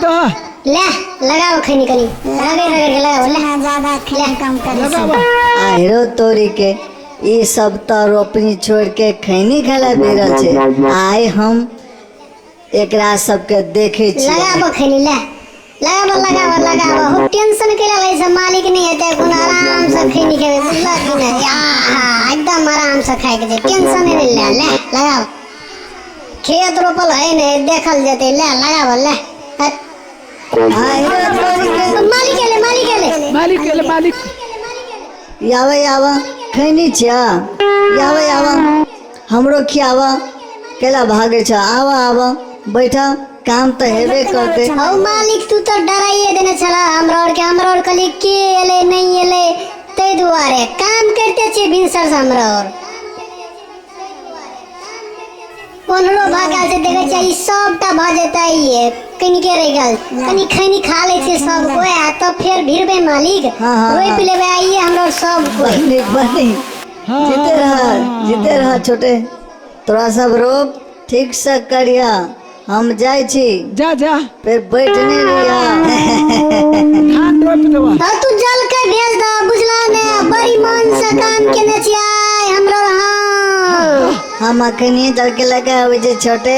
दह। ले लगाओ खैनी कनी, रगड़ रगड़ के लगाओ ले। ना ज्यादा खैनी कम करे छै। लगाबह। आहिरो तोरी के ई सब तऽ रोपनी छोड़ के खैनी खाय भिड़ल छै। आइ हम एकरा सबके देखै छियै। लगाबो खैनी, ले लगाबो लगाबो लगाबो। हो टेंशन के लै से मालिक नहीं हेतै कोनो, आराम से खैनी खेबै, बुझलक कि नहीं? आहा, एकदम आराम से खाय के छै, टेंशन नहीं ले। ले लगाबो, खेत रोपल है नहीं, देखल जेतै। ले लगाबो ले। हट। आहिरो तोरी के मालिक एलै, मालिक एलै। मालिक एलै, मालिक। आबै आब, खैनी छिया? आबै आब, हमरो खियाब। केला भागै छ? आब आब, बैठ, काम तऽ हेबे करतै। हौ मालिक, तू तऽ डराइए देने छला हमरा और के। हमरा और कहली के एलै नहीं एलै, ताहि दुआरे काम करिते छियै भिनसर से। हमरा और ओन्हरो भऽ गेल छै, देखै छियै ई सबटा भऽ जेतै। ई कनिके रहि गेल, कनि खैनी खा लै छियै सब कोइ आ तब फेर भिड़बै मालिक। हाँ, हाँ, रोपि हाँ। लेबै आइए हमरा और सब कोइ। बड़ नीक, बड़ नीक। हाँ, जीते हाँ, रह, हाँ, जीते रह छोटे। तोरा सब रोप ठीक से करिया, हम जाइ छी। जा जा। फेर बैठ नहीं रहिया। धान रोपि देबह। हाँ, तू जल के भेज दह, बुझला ने? बड़ी मन से काम केने छियै हमरा। हाँ, हम अखनिए जल के लऽ के आबै छी छोटे।